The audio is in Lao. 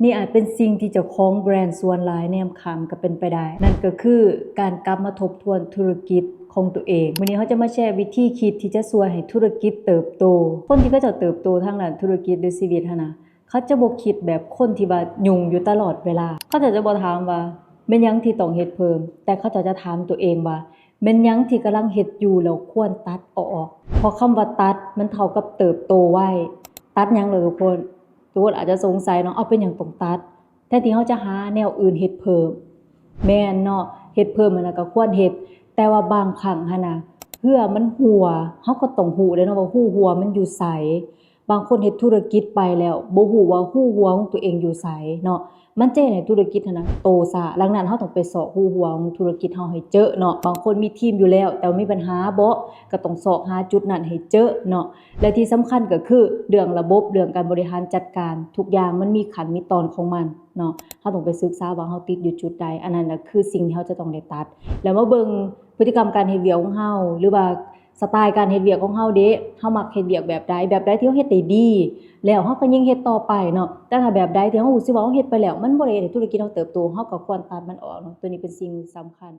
ນີ້ອາດເປັນສິ່ງທີ່ເຈົ້າຂອງແບຣນສ່ວນຫຼາຍແນມຂ້າມກໍເປັນໄປໄດ້. ນັ້ນກໍຄືການກັບມາທົບທວນທຸລະກິດຂອງຕົວເອງ. ມື້ນີ້ເຮົາຈະມາແຊວິທີຄິດທີ່ຈະຊ່ວຍໃຫ້ທຸລະກິດເຕີບໂຕ. ຄົນທີ່ເຂົາເຈົ້າເຕີບໂຕທາງດ້ານທຸລະກິດ ຫຼື ຊີວິດຫັ້ນນະ ເຂົາຈະບໍ່ຄິດແບບຄົນທີ່ວ່າຫຍຸ້ງຢູ່ຕະຫຼອດເວລາ. ເຂົາເຈົ້າຈະບໍ່ຖາມວ່າແມ່ນຫຍັງທີ່ຕ້ອງເຮັດເພີ່ມ, ແຕ່ເຂົາເຈົ້າຈະຖາມຕົວເອງວ່າ ແມ່ນຫຍັງທີ່ກຳລັງເຮັດຢູ່ແລ້ວຄວນຕັດອອກ? ເພາະຄຳວ່າຕັດມັນເທົ່າກັບເຕີບໂຕໄວ. ຕັດຫຍັງເລີ ທຸກຄົນ? ທຸກຄົນອາດຈະສົງໄສເນາະ, ເອົາ ເປັນຫຍັງຕ້ອງຕັດ? ແທນທີ່ເຮົາຈະຫາແນວອື່ນເຮັດເພີ່ມ. ແມ່ນເນາະ, ເຮັດເພີ່ມຫັ້ນນະກໍຄວນເຮັດ, ແຕ່ວ່າບາງຄັ້ງຫັ້ນນະ ເຫື່ອມັນຮົ່ວ, ເຮົາກໍຕ້ອງຮູ້ເດ້ເນາະວ່າຮູຮົ່ວມັນຢູ່ໃສ. ບາງຄົນເຮັດທຸລະກິດໄປແລ້ວ ບໍ່ຮູ້ວ່າຮູຮົ່ວຂອງຕົວເອງຢູ່ໃສເນາະ, ມັນຈະເຮັດໃຫ້ທຸລະກິດຫັ້ນນະໂຕຊ້າ. ດັ່ງນັ້ນ ເຮົາຕ້ອງໄປຊອກຮູຮົ່ວຂອງທຸລະກິດເຮົາໃຫ້ເຈີເນາະ. ບາງຄົນມີທີມຢູ່ແລ້ວ ແຕ່ວ່າມີບັນຫາເບາະ, ກໍຕ້ອງຊອກຫາຈຸດນັ້ນໃຫ້ເຈີເນາະ. ແລະທີ່ສຳຄັນກໍຄືເລື່ອງລະບົບ, ເລື່ອງການບໍລິຫານຈັດການ, ທຸກຢ່າງມັນມີຂັ້ນມີຕອນຂອງມັນເນາະ. ເຮົາຕ້ອງໄປສຶກສາວ່າເຮົາຕິດຢູ່ຈຸດໃດ, ອັນນັ້ນນະຄືສິ່ງທີ່ເຮົາຈະຕ້ອງໄດ້ຕັດ. ແລ້ວມາເບິ່ງພຶດຕິກຳການເຮັດວຽກຂອງເຮົາ ຫຼືວ່າ ສະໄຕການເຮັດວຽກຂອງເຮົາເດ, ເຮົາມັກເຮັດວຽກແບບໃດ? ແບບໃດທີ່ເຮົາເຮັດໄດ້ດີ ແລ້ວເຮົາກໍຍິ່ງເຮັດຕໍ່ໄປເນາະ. ແຕ່ຖ້າແບບໃດທີ່ເຮົາຮູ້ສຶກວ່າເຮົາເຮັດໄປແລ້ວ ມັນບໍ່ໄດ້ເຮັດໃຫ້ທຸລະກິດເຮົາເຕີບໂຕ, ເຮົາກໍຄວນຕັດມັນອອກເນາະ. ໂຕນີ້ເປັນສິ່ງທີ່ສຳຄັນ.